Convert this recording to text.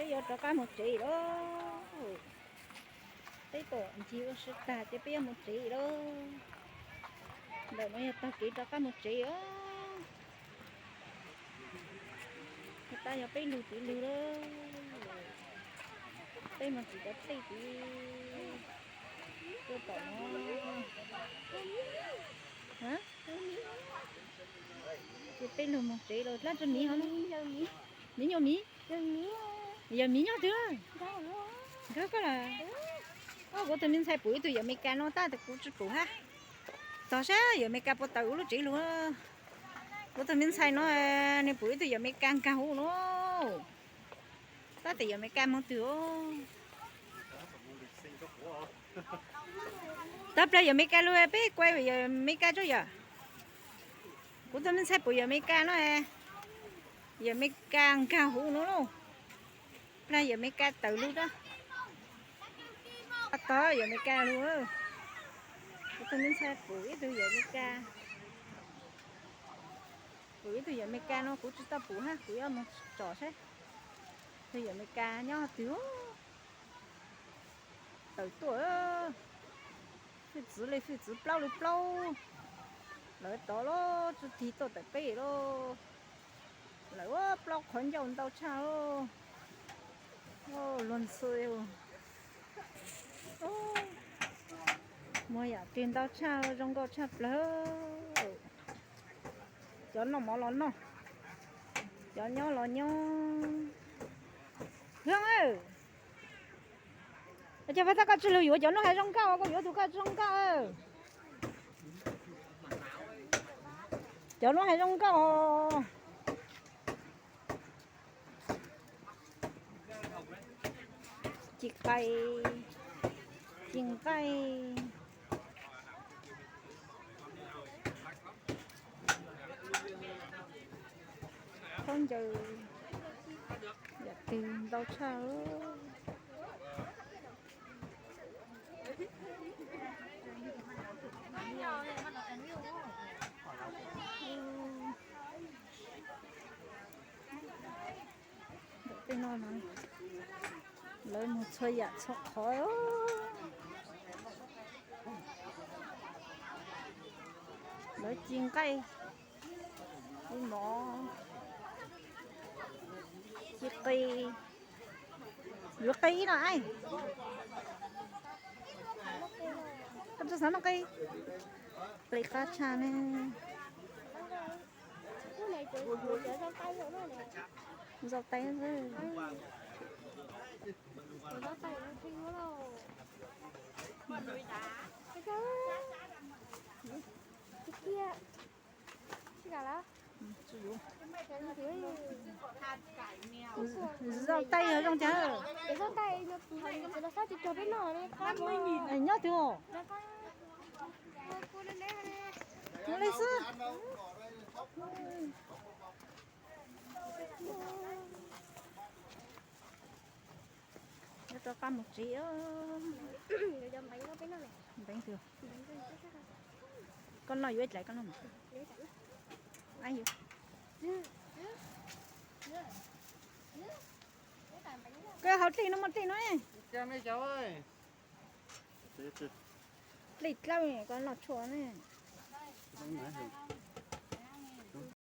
Yuav rov qab mus tsev lawm. Peb tuaj ncig ua si tag ces peb yuav mus tsev lawm. Ntawm no yog tog kev rov qab mus tsev os. Tab yog peb lug tid lug lawm. Peb mus txiv cov tej tid tuaj tom no. Ces peb lug mus tsev lawm. Dlaab tsi miv hov? Miv nyuj miv? Yog miv nyob twg? Nkag koj lawm. Kuv tus me ntxhais pum ib tug yawm Amelikas no tab sis kuv tsi pum hab. Txog saib yawm Amelikas puas tawm kuv lub tsev lug. Kuv tus me ntxhais no nws pum ib tug yawm Amelikas nkag huv no. Tab sis yawm Amelikas moog twg os? Tawm plag yawm Amelikas lug peb kuas yawm Amelikas tso yom. Kuv tus me ntxhais pum yawm Amelikas no, yawm Amelikas nkag huv no lauj. Plag yawm Amelikas tawm lug rab. Tog yawm Amelikas lug. Kuv tus me ntxhais pum ib tug yawm Amelikas. Pum ib tug yawm Amelikas no kuv tsi tau pum hab, kuv yuav moog tsom saib. Tug yawm Amelikas nyob twg. Tawm tuaj. Fwj txwv le fwj txwv, plaub le plaub. Lawv tod lawm tsi tig tuaj tawm peb lawm. Lawv ua plaub qhov ncauj ntau tshaj. Luag ntxhi. Muaj yam twg ntau tshaj, zoo nkauj tshaj plawg. Cov noj mov los noj, cov nyob los nyob. Hwj, cov pab tab koj tsi lug yuav cov nub has zoo nkauj, koj yuav tug koj zoo nkauj. Cov nub has zoo nkauj. Ci qais, ci nqaij, khaub ncaws, yam twg ntau tshaj. Ntawm tej no na, lawv muag txhua yam txhua qhov. Lawv ci nqaij, ci mov, ci qe. Yuav qe ib no, koj tsi xav noj qe? Qe qab tshaj ne. Zau tais xwb. Zau tais zoo cas? Nyob twg os? Nyob li xwb. Yuav rov qab mus tsev. Npeev twg? Koj noj yuav ib dlaim koj noj. Koj hau dlej no, muaj dlej no. Dlej dlawb koj noj tshuaj ne.